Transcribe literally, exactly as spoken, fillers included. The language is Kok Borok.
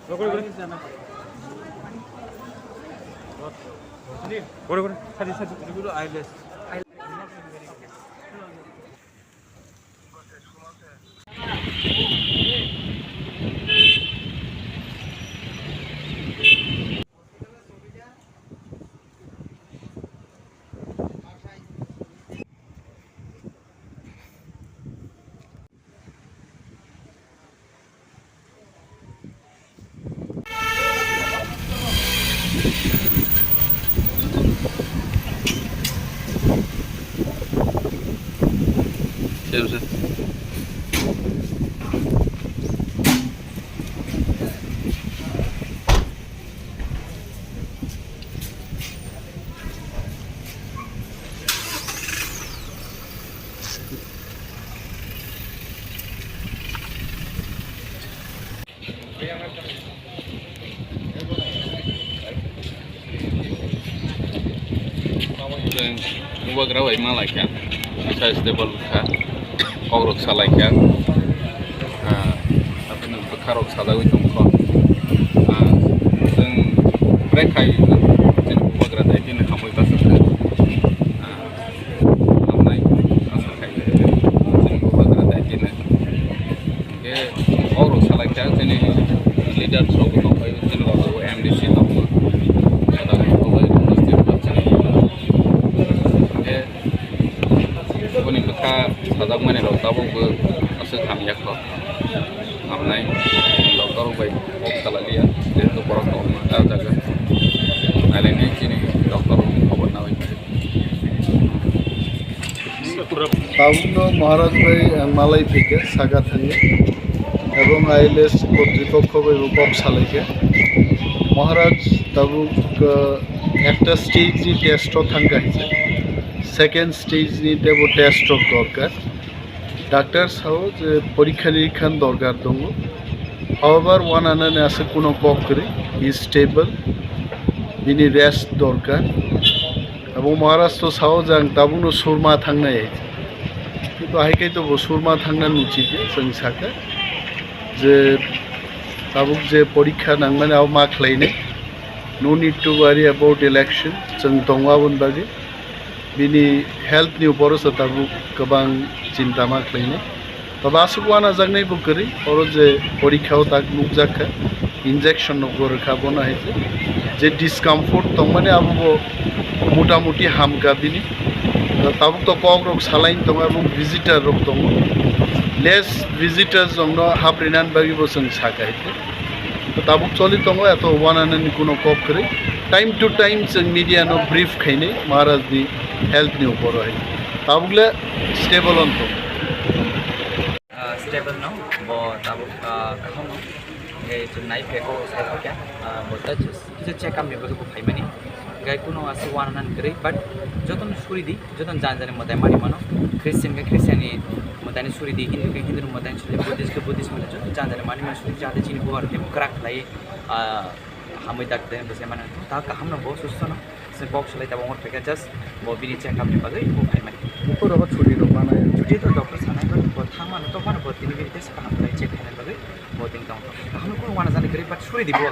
Kore, kore. Sadi, sadi. Chwng bubagra bai ma laikha, kisa stable kha, kokrok sa laikha, ah, aboni bwkha rok sajagwi tongkha, ah, chwng bwrwi khai chini bubagra dai bini hamwi bachajak, ah, hamnai asa khai chini bubagra dai bini. Hingke borok salai kha chini leader rok bo tongphai o, chini rok bo M D C tongma. Hingke boni bwkha sajakmani rok tabuk bo aswk hamya kho. Hamnai doctor rok bai kok salai liya, jehetu borok tongma ah jaga. Nailainai chini doctor rok ni khobor naui. Tabukno Maharaj bai ang malai phaikha saka thangwi, ebong I L S kotripokho bai bo kok salaikha. Maharaj tabuk, uh, ekta stage ni test o thangkha hinwi, second stage ni tebo test rok dorkar. Doctor sao je porikha nirikha dorkar tongo. However, wananani aswk kuno kok kwrwi, he is stable, bini rest dorkar. Abo Maharaj to sao je ang tabukno surma thangnai hai. Kintu hai khe to bo surma thangna nuchidi, chwng sakha je tabuk je porikha nangmani abo ma khlainai. No need to worry about election, chwng tongo aboni bagwi. Bini health ni uporo se tabuk kwbang chinta ma khlainai. Tobe aswk wanajaknai bo kwrwi, oro je porikha o tak nukjak kha, injection no bo rwkha bono hai je, je discomfort tongmani abo bo mota moti hamkha bini. Tabuk to kok rok salaini tongo, ebong visitor rok tongo, less visitors rok no hap rinani bagwi bo chwng sakha hai. Tabuk choli tongo, eto wananani kuno kok kwrwi. Time to time chwng media no brief khainai Maharaj ni health ni uporo hai. Tabuk le stable on tongo. Ah, stable no, bo tabuk, ah, kaham no. Hingke chwng nai phaikha, sai phaikha, ah, bo ta chwng kisa check up ni bagwi bo phaimani. Hingke kuno aswk wananan kwrwi, but jotono suri di, jotono jani jani mwtai mani mano. Christian khe Christian ni mwtai ni suri di, Hindu khe Hindu ni mwtai ni suri di, Buddhist khe Buddhist mwtai, jotono jani jani mani mano suri di, jahate chini bubar tei kwrak khlai, ah, hamwi dak tei bwsai mano. Ta kaham no bo susto no, se kok salai tabuk wngkha, just bo bini check up ni bagwi bo phaimani. Bukur rogo chuti rok manai. Chuti to doctor sanai, but bo thangmano, tongmano bo tini bini tei se kaham khlai check khainani bagwi bo tini tong tong. Kaham no kuno wanajani kwrwi, but suri di bo.